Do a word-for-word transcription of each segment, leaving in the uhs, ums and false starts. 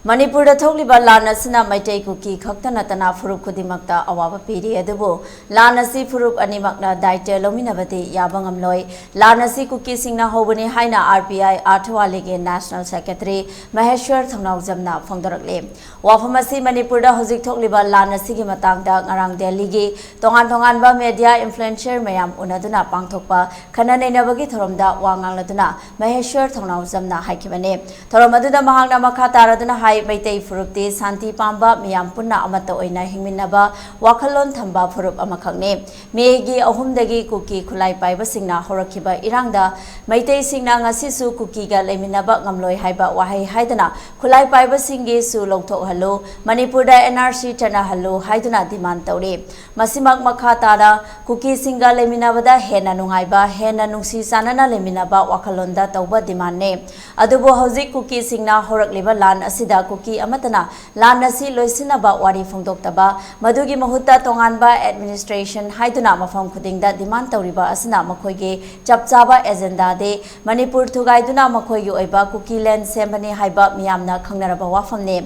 ꯃꯅꯤꯄꯨꯔꯗ ꯊꯣꯛꯂꯤꯕ ꯂꯥꯟ ꯑꯁꯤꯅ ꯃꯩꯇꯩ ꯀꯨꯀꯤ ꯈꯛꯇ ꯅꯠꯇꯅ ꯐꯨꯔꯨꯞ ꯈꯨꯗꯤꯡꯃꯛꯇ ꯑꯋꯥꯕ ꯄꯤꯔꯤ꯫ ꯑꯗꯨꯕꯨ ꯂꯥꯟ ꯑꯁꯤ ꯐꯨꯔꯨꯞ ꯑꯅꯤꯃꯛꯅ ꯗꯥꯏꯇ ꯂꯧꯃꯤꯟꯅꯕꯗꯤ ꯌꯥꯕ ꯉꯝꯂꯣꯏ꯫ ꯂꯥꯟ ꯑꯁꯤ ꯀꯨꯀꯤꯁꯤꯡꯅ ꯍꯧꯕꯅꯤ ꯍꯥꯏꯅ ꯑꯥꯔ ꯄꯤ ꯑꯥꯏ ꯑꯥꯔꯊꯋꯥꯂꯤꯒꯤ ꯅꯦꯁꯅꯦꯜ ꯁꯦꯀ꯭ꯔꯦꯇꯔꯤ ꯃꯍꯦꯁ꯭ꯋꯔ ꯊꯧꯅꯥꯎꯖꯝꯅ ꯐꯣꯡꯗꯣꯔꯛꯂꯤ꯫ ꯋꯥꯐꯝ ꯑꯁꯤ ꯃꯅꯤꯄꯨꯔꯗ ꯍꯧꯖꯤꯛ ꯊꯣꯛꯂꯤꯕ ꯂꯥꯟ ꯑꯁꯤꯒꯤ ꯃꯇꯥꯡꯗ ꯉꯔꯥꯡ ꯗꯦꯜꯂꯤꯒꯤ ꯇꯣꯉꯥꯟ ꯇꯣꯉꯥꯟꯕ ꯃꯦꯗꯤꯌꯥ ꯏꯟꯐ꯭ꯂꯨꯑꯦꯟꯁꯔ ꯃꯌꯥꯝ ꯎꯅꯗꯨꯅ ꯄꯥꯡꯊꯣꯛꯄ ꯈꯟꯅ ꯅꯩꯅꯕꯒꯤ ꯊꯧꯔꯝꯗ ꯋꯥ ꯉꯥꯡꯂꯗꯨꯅ ꯃꯍꯦꯁ꯭ꯋꯔ ꯊꯧꯅꯥꯎꯖꯝꯅ ꯍꯥꯏꯈꯤꯕꯅꯤ꯫ ꯊꯧꯔꯝ ꯑꯗꯨꯗ ꯃꯍꯥꯛꯅ ꯃꯈꯥ ꯇꯥꯔꯗꯨꯅ ꯍꯥꯏ, ꯃꯩꯇꯩ ꯐꯨꯔꯨꯞꯇꯤ ꯁꯥꯟꯇꯤ ꯄꯥꯝꯕ ꯃꯤꯌꯥꯝ ꯄꯨꯟꯅ ꯑꯃꯠꯇ ꯑꯣꯏꯅ ꯍꯤꯡꯃꯤꯟꯅꯕ ꯋꯥꯈꯜꯂꯣꯟ ꯊꯝꯕ ꯐꯨꯔꯨꯞ ꯑꯃꯈꯛꯅꯤ꯫ ꯃꯦꯒꯤ ꯑꯍꯨꯝꯗꯒꯤ ꯀꯨꯀꯤ ꯈꯨꯠꯂꯥꯏ ꯄꯥꯏꯕꯁꯤꯡꯅ ꯍꯧꯔꯛꯈꯤꯕ ꯏꯔꯥꯡꯗ ꯃꯩꯇꯩꯁꯤꯡꯅ ꯉꯁꯤꯁꯨ ꯀꯨꯀꯤꯒ ꯂꯩꯃꯤꯟꯅꯕ ꯉꯝꯂꯣꯏ ꯍꯥꯏꯕ ꯋꯥꯍꯩ ꯍꯥꯏꯗꯅ ꯈꯨꯠꯂꯥꯏ ꯄꯥꯏꯕꯁꯤꯡꯒꯤ ꯁꯨ ꯂꯧꯊꯣꯛꯍꯜꯂꯨ, ꯃꯅꯤꯄꯨꯔꯗ ꯑꯦꯟ ꯑꯥꯔ ꯁꯤ ꯆꯠꯅꯍꯜꯂꯨ ꯍꯥꯏꯗꯨꯅ ꯗꯤꯃꯥꯟ ꯇꯧꯔꯤ꯫ ꯃꯁꯤꯃꯛ ꯃꯈꯥ ꯇꯥꯅ ꯀꯨꯀꯤꯁꯤꯡꯒ ꯂꯩꯃꯤꯟꯅꯕꯗ ꯍꯦꯟꯅ ꯅꯨꯡꯉꯥꯏꯕ, ꯍꯦꯟꯅ ꯅꯨꯡꯁꯤ ꯆꯥꯟꯅꯅ ꯂꯩꯃꯤꯟꯅꯕ ꯋꯥꯈꯜꯂꯣꯟꯗ ꯇꯧꯕ ꯗꯤꯃꯥꯟꯅꯦ꯫ ꯑꯗꯨꯕꯨ ꯍꯧꯖꯤꯛ ꯀꯨꯀꯤꯁꯤꯡꯅ ꯍꯧꯔꯛꯂꯤꯕ ꯂꯥꯟ ꯑꯁꯤꯗ ꯀꯨꯀꯤ ꯑꯃꯠꯇꯅ ꯂꯥꯟ ꯑꯁꯤ ꯂꯣꯏꯁꯤꯟꯅꯕ ꯋꯥꯔꯤ ꯐꯣꯡꯗꯣꯛꯇꯕ, ꯃꯗꯨꯒꯤ ꯃꯍꯨꯠꯇ ꯇꯣꯉꯥꯟꯕ ꯑꯦꯗꯃꯤꯅꯤꯁꯇ꯭ꯔꯦꯁꯟ ꯍꯥꯏꯗꯨꯅ ꯃꯐꯝ ꯈꯨꯗꯤꯡꯗ ꯗꯤꯃꯥꯟ ꯇꯧꯔꯤꯕ ꯑꯁꯤꯅ ꯃꯈꯣꯏꯒꯤ ꯆꯞ ꯆꯥꯕ ꯑꯦꯖꯦꯟꯗꯥꯗꯤ ꯃꯅꯤꯄꯨꯔ ꯊꯨꯒꯥꯏꯗꯨꯅ ꯃꯈꯣꯏꯒꯤ ꯑꯣꯏꯕ ꯀꯨꯀꯤ ꯂꯦꯟ ꯁꯦꯝꯕꯅꯤ ꯍꯥꯏꯕ ꯃꯤꯌꯥꯝꯅ ꯈꯪꯅꯔꯕ ꯋꯥꯐꯝꯅꯤ꯫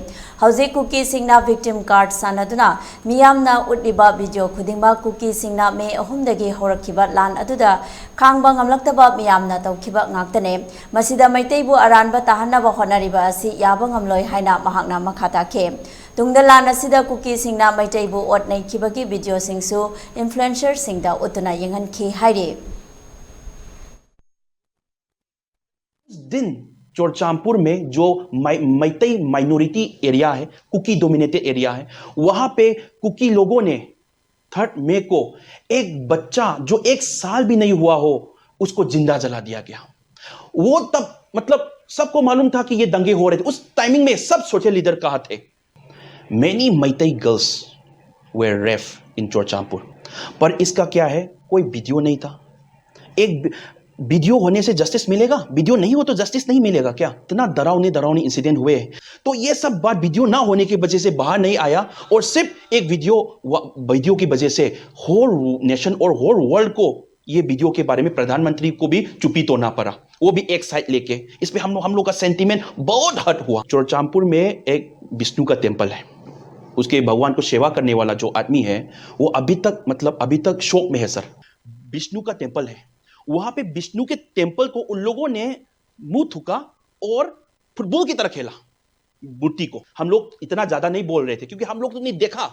ꯍꯧꯖꯤꯛ ꯀꯨꯀꯤꯁꯤꯡꯅ ꯚꯤꯛꯇꯤꯝ ꯀꯥꯔꯗ ꯁꯥꯟꯅꯗꯨꯅ ꯃꯤꯌꯥꯝꯅ ꯎꯠꯂꯤꯕ ꯚꯤꯗꯤꯑꯣ ꯈꯨꯗꯤꯡꯃꯛ ꯀꯨꯀꯤꯁꯤꯡꯅ ꯃꯦ ꯑꯍꯨꯝꯗꯒꯤ ꯍꯧꯔꯛꯈꯤꯕ ꯂꯥꯟ ꯑꯗꯨꯗ ꯈꯥꯡꯕ ꯉꯝꯂꯛꯇꯕ ꯃꯤꯌꯥꯝꯅ ꯇꯧꯈꯤꯕ ꯉꯥꯛꯇꯅꯦ꯫ ꯃꯁꯤꯗ ꯃꯩꯇꯩꯕꯨ ꯑꯔꯥꯟꯕ ꯇꯥꯍꯟꯅꯕ ꯍꯣꯠꯅꯔꯤꯕ ꯑꯁꯤ ꯌꯥꯕ ꯉꯝꯂꯣꯏ ꯍꯥꯏꯅ ꯃꯍꯥꯛꯅ ꯃꯈꯥ ꯇꯥꯈꯤ꯫ ꯇꯨꯡꯗ ꯂꯥꯟ ꯑꯁꯤꯗ ꯀꯨꯀꯤꯁꯤꯡꯅ ꯃꯩꯇꯩꯕꯨ ꯑꯣꯠ ꯅꯩꯈꯤꯕꯒꯤ ꯚꯤꯗꯤꯑꯣꯁꯤꯡꯁꯨ ꯏꯟꯐ꯭ꯂꯨꯑꯦꯟꯁꯔꯁꯤꯡꯗ ꯎꯠꯇꯨꯅ ꯌꯦꯡꯍꯟꯈꯤ ꯍꯥꯏꯔꯤ꯫ दिन चुरचांदपुर में जो मै-, मैतई माइनॉरिटी एरिया है, कुकी डोमिनेटेड एरिया है, वहां पे कुकी लोगों ने थर्ड मई को एक बच्चा जो एक साल भी नहीं हुआ हो, उसको जिंदा जला दिया गया। वो तब, मतलब, सबको मालूम था कि ये दंगे हो रहे थे। उस टाइमिंग में सब सोशल लीडर कहाँ थे? Many Meitei girls were raped in Churachandpur। पर इसका क्या है, कोई वीडियो नहीं था। एक वीडियो होने से जस्टिस मिलेगा? वीडियो नहीं हो तो जस्टिस नहीं मिलेगा क्या? इतना डरावने डरावने इंसिडेंट हुए हैं। तो ये सब बात वीडियो ना होने की वजह से बाहर नहीं आया और सिर्फ एक वीडियो, वीडियो की वजह से होल नेशन और होल वर्ल्ड को ये वीडियो के बारे में प्रधानमंत्री को भी चुप्पी तोड़ना पड़ा। वो भी एक साइड लेके। इस पे हम लोग हम लोग का सेंटिमेंट बहुत हर्ट हुआ। चुरचांदपुर में एक विष्णु का टेम्पल है, उसके भगवान को सेवा करने वाला जो आदमी है, वो अभी तक, मतलब, अभी तक शोक में है सर। विष्णु का टेम्पल है, वहां पे विष्णु के टेम्पल को उन लोगों ने मुंह थूका और फुटबॉल की तरह खेला मूर्ति को। हम लोग इतना ज्यादा नहीं बोल रहे थे क्योंकि हम लोग तो नहीं देखा।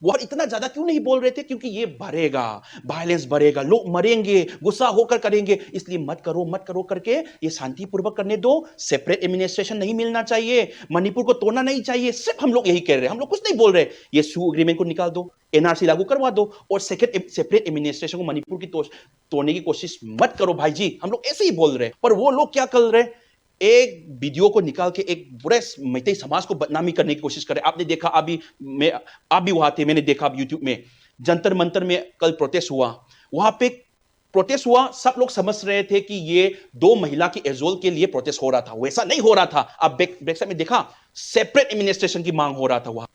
वो इतना ज्यादा क्यों नहीं बोल रहे थे? क्योंकि ये बढ़ेगा, वायलेंस बढ़ेगा, लोग मरेंगे, गुस्सा होकर करेंगे, इसलिए मत करो, मत करो करके ये शांतिपूर्वक करने दो। सेपरेट एडमिनिस्ट्रेशन नहीं मिलना चाहिए, मणिपुर को तोड़ना नहीं चाहिए, सिर्फ हम लोग यही कह रहे हैं। हम लोग कुछ नहीं बोल रहे। ये सू एग्रीमेंट को निकाल दो, एनआरसी लागू करवा दो और सेकंड सेपरेट एडमिनिस्ट्रेशन को मणिपुर की तोड़ तोड़ने की कोशिश मत करो भाई जी, हम लोग ऐसे ही बोल रहे हैं। पर वो लोग क्या कर रहे हैं? एक वीडियो को निकाल के एक पूरे मैतेई समाज को बदनामी करने की कोशिश कर रहे हैं। आपने देखा, अभी मैं आप भी वहां थे, मैंने देखा यूट्यूब में जंतर मंतर में कल प्रोटेस्ट हुआ। वहां पे प्रोटेस्ट हुआ, सब लोग समझ रहे थे कि ये दो महिला की एजोल के लिए प्रोटेस्ट हो रहा था। वैसा नहीं हो रहा था। आप बैक बैक साइड में देखा, सेपरेट एडमिनिस्ट्रेशन की मांग हो रहा था वहां।